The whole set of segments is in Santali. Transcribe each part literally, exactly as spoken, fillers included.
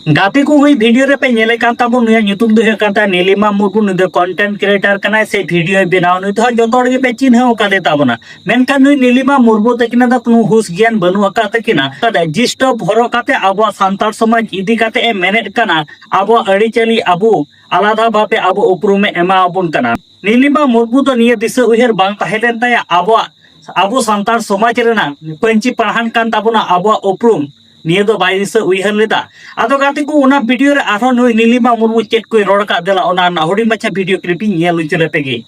ᱜᱟᱛᱮ ᱠᱚ, ᱦᱩᱭ ᱵᱷᱤᱰᱤᱭᱳ ᱨᱮᱯᱮ ᱧᱮᱞᱮ ᱠᱟᱱ ᱛᱟᱵᱚᱱ, ᱱᱩᱭᱟᱜ ᱧᱩᱛᱩᱢ ᱫᱚ ᱦᱩᱭᱩᱜ ᱠᱟᱱ ᱛᱟᱭᱟ ᱱᱤᱞᱤᱢᱟ ᱢᱩᱨᱢᱩ᱾ ᱱᱩᱭ ᱫᱚ ᱠᱚᱱᱴᱮᱱᱴ ᱠᱨᱤᱭᱮᱴᱟᱨ ᱠᱟᱱᱟᱭ ᱥᱮ ᱵᱷᱤᱰᱤᱭᱳᱭ ᱵᱮᱱᱟᱣᱟ, ᱱᱩᱭ ᱫᱚ ᱦᱟᱸᱜ ᱡᱚᱛᱚ ᱦᱚᱲ ᱜᱮᱯᱮ ᱪᱤᱱᱦᱟᱹᱣ ᱟᱠᱟᱫᱮ ᱛᱟᱵᱚᱱᱟ᱾ ᱢᱮᱱᱠᱷᱟᱱ ᱱᱩᱭ ᱱᱤᱞᱤᱢᱟ ᱢᱩᱨᱢᱩ ᱛᱟᱹᱠᱤᱱᱟᱜ ᱫᱚ ᱠᱳᱱᱳ ᱦᱩᱥ ᱜᱮᱭᱟᱱ ᱵᱟᱹᱱᱩᱜ ᱟᱠᱟᱫ ᱛᱟᱹᱠᱤᱱᱟ᱾ ᱡᱤᱱᱥ ᱴᱚᱯ ᱦᱚᱨᱚᱜ ᱠᱟᱛᱮ ᱟᱵᱚᱣᱟᱜ ᱥᱟᱱᱛᱟᱲ ᱥᱚᱢᱟᱡᱽ ᱤᱫᱤ ᱠᱟᱛᱮ ᱮ ᱢᱮᱱᱮᱫ ᱠᱟᱱᱟ, ᱟᱵᱚᱣᱟᱜ ᱟᱹᱨᱤᱪᱟᱹᱞᱤ ᱟᱵᱚ ᱟᱞᱟᱫᱟ ᱵᱷᱟᱵᱮ ᱟᱵᱚ ᱩᱯᱨᱩᱢᱮ ᱮᱢᱟ ᱟᱵᱚᱱ ᱠᱟᱱᱟ᱾ ᱱᱤᱞᱤᱢᱟ ᱢᱩᱨᱢᱩ ᱫᱚ ᱱᱤᱭᱟᱹ ᱫᱤᱥᱟᱹ ᱩᱭᱦᱟᱹᱨ ᱵᱟᱝ ᱛᱟᱦᱮᱸ ᱞᱮᱱ ᱛᱟᱭᱟ, ᱟᱵᱚᱣᱟᱜ, ᱟᱵᱚ ᱥᱟᱱᱛᱟᱲ ᱥᱚᱢᱟᱡᱽ ᱨᱮᱱᱟᱜ ᱯᱟᱹᱧᱪᱤ ᱯᱟᱲᱦᱟᱱ ᱠᱟᱱ ᱛᱟᱵᱚᱱᱟ ᱟᱵᱚᱣᱟᱜ ᱩᱯᱨᱩᱢ, ᱱᱤᱭᱟᱹ ᱫᱚ ᱵᱟᱭ ᱫᱤᱥᱟᱹ ᱩᱭᱦᱟᱹᱨ ᱞᱮᱫᱟ᱾ ᱟᱫᱚ ᱜᱟᱛᱮ ᱠᱚ, ᱚᱱᱟ ᱵᱷᱤᱰᱤᱭᱳ ᱨᱮ ᱟᱨᱦᱚᱸ ᱱᱩᱭ ᱱᱤᱞᱤᱢᱟ ᱢᱩᱨᱢᱩ ᱪᱮᱫ ᱠᱚᱭ ᱨᱚᱲ ᱟᱠᱟᱫ, ᱫᱮᱞᱟ ᱚᱱᱟ ᱨᱮᱱᱟᱜ ᱦᱩᱰᱤᱧ ᱢᱟᱪᱷᱟ ᱵᱷᱤᱰᱤᱭᱳ ᱠᱞᱤᱯ ᱤᱧ ᱧᱮᱞ ᱦᱚᱪᱚ ᱞᱮᱯᱮ ᱜᱮ᱾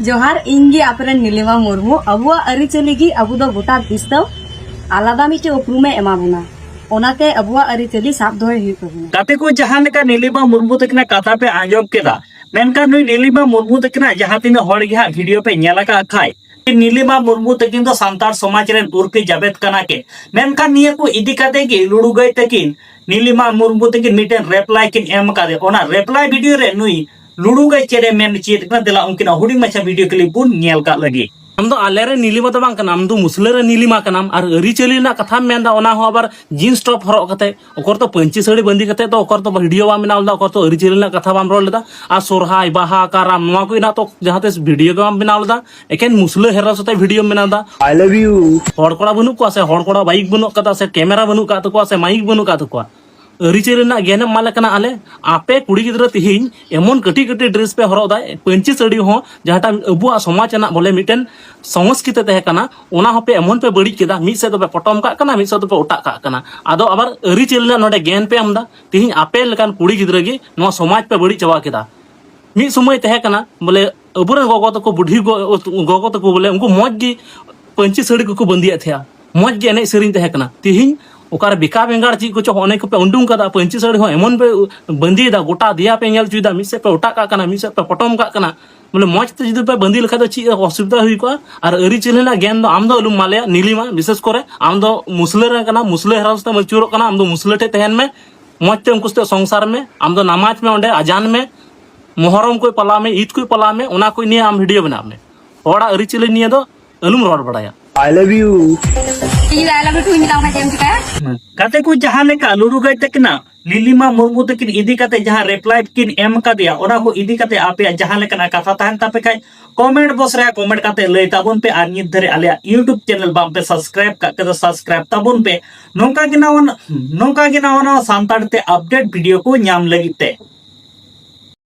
ᱡᱚᱦᱟᱨ, ᱤᱧ ᱜᱮ ᱟᱯᱮ ᱨᱮᱱ ᱱᱤᱞᱤᱢᱟ ᱢᱩᱨᱢᱩ᱾ ᱟᱵᱚᱣᱟᱜ ᱟᱹᱨᱤᱪᱟᱹᱞᱤ ᱜᱮ ᱟᱵᱚ ᱫᱚ ᱜᱚᱴᱟ ᱫᱤᱥᱚᱢ ᱟᱞᱟᱫᱟ ᱢᱤᱫᱴᱮᱡ ᱩᱯᱨᱩᱢᱮ ᱮᱢᱟ ᱵᱚᱱᱟ, ᱚᱱᱟᱛᱮ ᱟᱵᱚᱣᱟᱜ ᱟᱹᱨᱤᱪᱟᱹᱞᱤ ᱥᱟᱵ ᱫᱚᱦᱚᱭ ᱦᱩᱭᱩᱜ ᱛᱟᱵᱚᱱᱟ᱾ ᱜᱟᱛᱮ ᱠᱚ, ᱡᱟᱦᱟᱸ ᱞᱮᱠᱟ ᱱᱤᱞᱤᱢᱟ ᱢᱩᱨᱢᱩ ᱛᱟᱹᱠᱤᱱᱟᱜ ᱠᱟᱛᱷᱟ ᱯᱮ ᱟᱸᱡᱚᱢ ᱠᱮᱫᱟ, ᱢᱮᱱᱠᱷᱟᱱ ᱱᱩᱭ ᱱᱤᱞᱤᱢᱟ ᱢᱩᱨᱢᱩ ᱛᱟᱹᱠᱤᱱᱟᱜ ᱡᱟᱦᱟᱸ ᱛᱤᱱᱟᱹᱜ ᱦᱚᱲ ᱜᱮ ᱦᱟᱸᱜ ᱵᱷᱤᱰᱤᱭᱳ ᱯᱮ ᱧᱮᱞ ᱟᱠᱟᱫ ᱠᱷᱟᱡ, ᱱᱤᱞᱤᱢᱟ ᱢᱩᱨᱢᱩ ᱛᱟᱹᱠᱤᱱ ᱫᱚ ᱥᱟᱱᱛᱟᱲ ᱥᱚᱢᱟᱡᱽ ᱨᱮᱱ ᱩᱨᱯᱷᱤ ᱡᱟᱵᱮᱫ ᱠᱟᱱᱟ ᱠᱤᱱ᱾ ᱢᱮᱱᱠᱷᱟᱱ ᱱᱤᱭᱟᱹ ᱠᱚ ᱤᱫᱤ ᱠᱟᱛᱮ ᱜᱮ ᱞᱩᱲᱩ ᱜᱟᱹᱭ ᱛᱟᱹᱠᱤᱱ ᱱᱤᱞᱤᱢᱟ ᱢᱩᱨᱢᱩ ᱛᱟᱹᱠᱤᱱ ᱢᱤᱫᱴᱮᱱ ᱨᱮᱯᱞᱟᱭ ᱠᱤᱱ ᱮᱢ ᱟᱠᱟᱫᱮ᱾ ᱚᱱᱟ ᱨᱮᱯᱞᱟᱭ ᱵᱷᱤᱰᱤᱭᱳ ᱨᱮ ᱱᱩᱭ ᱞᱩᱲᱩ ᱜᱟᱹᱭ ᱪᱮᱫ ᱮ ᱢᱮᱱ ᱪᱮᱫ ᱠᱟᱱᱟ, ᱫᱮᱞᱟ ᱩᱱᱠᱤᱱᱟᱜ ᱦᱩᱰᱤᱧ ᱢᱟᱪᱷᱟ ᱵᱷᱤᱰᱤᱭᱳ ᱠᱞᱤᱯ ᱵᱚᱱ ᱧᱮᱞ ᱠᱟᱜ ᱞᱟᱹᱜᱤᱫ᱾ ᱟᱢ ᱫᱚ ᱟᱞᱮ ᱨᱮᱱ ᱱᱤᱞᱤᱢᱟ ᱫᱚ ᱵᱟᱝ ᱠᱟᱱᱟᱢ, ᱟᱢ ᱫᱚ ᱢᱩᱥᱞᱟᱹ ᱨᱮᱱ ᱱᱤᱞᱤᱢᱟ ᱠᱟᱱᱟᱢ᱾ ᱟᱨ ᱟᱹᱨᱤᱪᱟᱹᱞᱤ ᱨᱮᱱᱟᱜ ᱠᱟᱛᱷᱟᱢ ᱢᱮᱱᱫᱟ, ᱚᱱᱟ ᱦᱚᱸ ᱟᱵᱟᱨ ᱡᱤᱱᱥ ᱴᱚᱯ ᱦᱚᱨᱚᱜ ᱠᱟᱛᱮ, ᱚᱠᱚᱨ ᱛᱚ ᱯᱟᱹᱧᱪᱤ ᱥᱟᱹᱲᱤ ᱵᱟᱸᱫᱮ ᱠᱟᱛᱮ ᱫᱚ ᱚᱠᱚᱨ ᱛᱚ ᱵᱷᱤᱰᱤᱭᱳ ᱵᱟᱢ ᱵᱮᱱᱟᱣ ᱞᱮᱫᱟ, ᱚᱠᱚᱨ ᱛᱚ ᱟᱹᱨᱤᱪᱟᱹᱞᱤ ᱨᱮᱱᱟᱜ ᱠᱟᱛᱷᱟ ᱵᱟᱢ ᱨᱚᱲ ᱞᱮᱫᱟ᱾ ᱟᱨ ᱥᱚᱨᱦᱟᱭ, ᱵᱟᱦᱟ, ᱠᱟᱨᱟᱢ, ᱱᱚᱣᱟ ᱠᱚ ᱨᱮᱱᱟᱜ ᱛᱚ ᱡᱟᱦᱟᱸ ᱛᱤᱥ ᱵᱷᱤᱰᱤᱭᱳ ᱜᱮ ᱵᱟᱢ ᱵᱮᱱᱟᱣ ᱞᱮᱫᱟ, ᱮᱠᱮᱱ ᱢᱩᱥᱞᱟᱹ ᱦᱮᱨᱳ ᱥᱟᱛᱮ ᱵᱷᱤᱰᱤᱭᱳᱢ ᱵᱮᱱᱟᱣ ᱮᱫᱟ᱾ I love you. ᱦᱚᱲ ᱠᱚᱲᱟ ᱵᱟᱹᱱᱩᱜ ᱠᱚᱣᱟ ᱥᱮ, ᱦᱚᱲ ᱠᱚᱲᱟ ᱵᱟᱭᱤᱠ ᱵᱟᱹᱱᱩᱜ ᱠᱟᱫᱟ ᱥᱮ, ᱠᱮᱢᱮᱨᱟ ᱵᱟᱹᱱᱩᱜ ᱠᱟᱫ ᱛᱟᱠᱚᱣᱟ ᱥᱮ, ᱢᱟᱭᱤᱠ ᱵᱟᱹᱱᱩᱜ ᱠᱟᱫ ᱛᱟᱠᱚᱣᱟ᱾ ᱟᱹᱨᱤᱪᱟᱹᱞᱤ ᱨᱮᱱᱟᱜ ᱜᱮᱭᱟᱱᱮᱢ ᱮᱢᱟ ᱞᱮ ᱠᱟᱱᱟ ᱟᱞᱮ᱾ ᱟᱯᱮ ᱠᱩᱲᱤ ᱜᱤᱫᱽᱨᱟᱹ ᱛᱤᱦᱤᱧ ᱮᱢᱚᱱ ᱠᱟᱹᱴᱤᱡ ᱠᱟᱹᱴᱤᱡ ᱰᱨᱮᱥ ᱯᱮ ᱦᱚᱨᱚᱜ ᱮᱫᱟ, ᱯᱟᱹᱧᱪᱤ ᱥᱟᱹᱲᱤ ᱦᱚᱸ, ᱡᱟᱦᱟᱸᱴᱟᱜ ᱟᱵᱚᱣᱟᱜ ᱥᱚᱢᱟᱡᱽ ᱨᱮᱱᱟᱜ ᱵᱚᱞᱮ ᱢᱤᱫᱴᱮᱱ ᱥᱚᱝᱥᱠᱨᱤᱛᱤ ᱛᱟᱦᱮᱸ ᱠᱟᱱᱟ, ᱚᱱᱟ ᱦᱚᱸᱯᱮ ᱮᱢᱚᱱ ᱯᱮ ᱵᱟᱹᱲᱤᱡ ᱠᱮᱫᱟ, ᱢᱤᱫ ᱥᱮᱫ ᱫᱚᱯᱮ ᱯᱚᱴᱚᱢ ᱠᱟᱜ ᱠᱟᱱᱟ, ᱢᱤᱫ ᱥᱮᱫ ᱫᱚᱯᱮ ᱚᱴᱟᱜ ᱠᱟᱜ ᱠᱟᱱᱟ᱾ ᱟᱫᱚ ᱟᱵᱟᱨ ᱟᱹᱨᱤᱪᱟᱹᱞᱤ ᱨᱮᱱᱟᱜ ᱱᱚᱰᱮ ᱜᱮᱭᱟᱱ ᱯᱮ ᱮᱢ ᱮᱫᱟ᱾ ᱛᱤᱦᱤᱧ ᱟᱯᱮ ᱞᱮᱠᱟᱱ ᱠᱩᱲᱤ ᱜᱤᱫᱽᱨᱟᱹ ᱜᱮ ᱱᱚᱣᱟ ᱥᱚᱢᱟᱡᱽ ᱯᱮ ᱵᱟᱹᱲᱤᱡ ᱪᱟᱵᱟ ᱠᱮᱫᱟ᱾ ᱢᱤᱫ ᱥᱚᱢᱚᱭ ᱛᱟᱦᱮᱸ ᱠᱟᱱᱟ ᱵᱚᱞᱮ ᱟᱵᱚᱨᱮᱱ ᱜᱚᱜᱚ ᱛᱟᱠᱚ, ᱵᱩᱰᱷᱤ ᱜᱚ-, ᱜᱚᱜᱚ ᱛᱟᱠᱚ ᱵᱚᱞᱮ ᱩᱱᱠᱩ ᱢᱚᱡᱽ ᱜᱮ ᱯᱟᱹᱧᱪᱤ ᱥᱟᱹᱲᱤ ᱠᱚᱠᱚ ᱵᱟᱸᱫᱮᱭᱮᱫ ᱛᱟᱦᱮᱸᱜᱼᱟ, ᱢᱚᱡᱽ ᱜᱮ ᱮᱱᱮᱡ ᱥᱮᱨᱮᱧ ᱛᱟᱦᱮᱸ ᱠᱟᱱᱟ᱾ ᱛᱤᱦᱤᱧ ᱚᱠᱟᱨᱮ ᱵᱮᱠᱟ ᱵᱮᱸᱜᱟᱲ ᱪᱮᱫ ᱠᱚᱪᱚ ᱦᱚᱸᱜᱼᱚ ᱱᱤᱭᱟᱹ ᱠᱚᱯᱮ ᱩᱰᱩᱝ ᱠᱟᱫᱟ, ᱯᱟᱹᱧᱪᱤ ᱥᱟᱹᱲᱤ ᱦᱚᱸ ᱮᱢᱚᱱ ᱯᱮ ᱵᱟᱸᱫᱮᱭᱮᱫᱟ, ᱜᱚᱴᱟ ᱫᱮᱭᱟ ᱯᱮ ᱧᱮᱞ ᱦᱚᱪᱚᱭᱮᱫᱟ, ᱢᱤᱫ ᱥᱮᱫ ᱯᱮ ᱚᱴᱟᱜ ᱠᱟᱜ ᱠᱟᱱᱟ, ᱢᱤᱫ ᱥᱮᱫ ᱯᱮ ᱯᱚᱴᱚᱢ ᱠᱟᱜ ᱠᱟᱱᱟ᱾ ᱵᱚᱞᱮ ᱢᱚᱡᱽ ᱛᱮ ᱡᱩᱫᱤ ᱯᱮ ᱵᱟᱸᱫᱮ ᱞᱮᱠᱷᱟᱡ ᱫᱚ ᱪᱮᱫ ᱚᱥᱩᱵᱤᱫᱷᱟ ᱦᱩᱭ ᱠᱚᱜᱼᱟ? ᱟᱨ ᱟᱹᱨᱤᱪᱟᱹᱞᱤ ᱨᱮᱱᱟᱜ ᱜᱮᱭᱟᱱ ᱫᱚ ᱟᱢ ᱫᱚ ᱟᱞᱚᱢ ᱮᱢᱟᱞᱮᱭᱟ ᱱᱤᱞᱤᱢᱟ, ᱵᱤᱥᱮᱥ ᱠᱚᱨᱮ ᱟᱢ ᱫᱚ ᱢᱩᱥᱞᱟᱹ ᱨᱮᱱ ᱠᱟᱱᱟᱢ, ᱢᱩᱥᱞᱟᱹ ᱦᱮᱨᱟ ᱥᱟᱛᱮᱢ ᱟᱹᱪᱩᱨᱚᱜ ᱠᱟᱱᱟ, ᱟᱢ ᱫᱚ ᱢᱩᱥᱞᱟᱹ ᱴᱷᱮᱡ ᱛᱟᱦᱮᱱ ᱢᱮ, ᱢᱚᱡᱽ ᱛᱮ ᱩᱱᱠᱩ ᱥᱟᱛᱮ ᱥᱚᱝᱥᱟᱨ ᱢᱮ, ᱟᱢ ᱫᱚ ᱱᱟᱢᱟᱡᱽ ᱢᱮ ᱚᱸᱰᱮ, ᱟᱡᱟᱱ ᱢᱮ, ᱢᱚᱦᱚᱨᱚᱢ ᱠᱚ ᱯᱟᱞᱟᱣ ᱢᱮ, ᱤᱫ ᱠᱚ ᱯᱟᱞᱟᱣ ᱢᱮ, ᱚᱱᱟ ᱠᱚ ᱱᱤᱭᱮ ᱟᱢ ᱵᱷᱤᱰᱤᱭᱳ ᱵᱮᱱᱟᱣ ᱢᱮ᱾ ᱦᱚᱲᱟᱜ ᱟᱹᱨᱤᱪᱟᱹᱞᱤ ᱱᱤᱭᱮ ᱫᱚ ᱟᱞᱚᱢ ᱨᱚᱲ ᱵᱟᱲᱟᱭᱟ᱾ I love you. ᱤᱧ ᱫᱚ ᱟᱭ ᱞᱟᱵᱷ ᱴᱩ ᱤᱧ ᱢᱮᱛᱟᱢ ᱠᱷᱟᱱ ᱪᱮᱫ ᱮᱢ ᱪᱤᱠᱟᱹᱭᱟ? ᱜᱟᱛᱮ ᱠᱚ, ᱡᱟᱦᱟᱸ ᱞᱮᱠᱟ ᱞᱩᱨᱩ ᱜᱟᱹᱭ ᱛᱟᱹᱠᱤᱱᱟᱜ ᱞᱤᱞᱤᱢᱟ ᱢᱩᱨᱢᱩ ᱛᱟᱹᱠᱤᱱ ᱤᱫᱤ ᱠᱟᱛᱮ ᱡᱟᱦᱟᱸ ᱨᱤᱯᱞᱟᱭ ᱠᱤᱱ ᱮᱢ ᱟᱠᱟᱫᱮᱭᱟ, ᱚᱱᱟ ᱠᱚ ᱤᱫᱤ ᱠᱟᱛᱮ ᱟᱯᱮᱭᱟᱜ ᱡᱟᱦᱟᱸ ᱞᱮᱠᱟᱱᱟᱜ ᱠᱟᱛᱷᱟ ᱛᱟᱦᱮᱱ ᱛᱟᱯᱮ ᱠᱷᱟᱡ, ᱠᱚᱢᱮᱱᱴ ᱵᱚᱠᱥ ᱨᱮ ᱠᱚᱢᱮᱱᱴ ᱠᱟᱛᱮ ᱞᱟᱹᱭ ᱛᱟᱵᱚᱱ ᱯᱮ᱾ ᱟᱨ ᱱᱤᱛ ᱫᱷᱟᱹᱨᱤᱡ ᱟᱞᱮᱭᱟᱜ ᱤᱭᱩᱴᱩᱵᱽ ᱪᱮᱱᱮᱞ ᱵᱟᱝ ᱯᱮ ᱥᱟᱵᱥᱠᱨᱟᱭᱤᱵ ᱠᱟᱜ ᱠᱷᱟᱡ ᱫᱚ ᱥᱟᱵᱥᱠᱨᱟᱭᱤᱵ ᱛᱟᱵᱚᱱ ᱯᱮ᱾ ᱱᱚᱝᱠᱟ ᱜᱮ ᱱᱟᱣᱟ ᱱᱚᱝᱠᱟ ᱜᱮ ᱱᱟᱣᱟ ᱱᱟᱣᱟ ᱥᱟᱱᱛᱟᱲ ᱛᱮ ᱟᱯᱰᱮᱴ ᱵᱷᱤᱰᱤᱭᱳ ᱠᱚ ᱧᱟᱢ ᱞᱟᱹᱜᱤᱫ ᱛᱮ᱾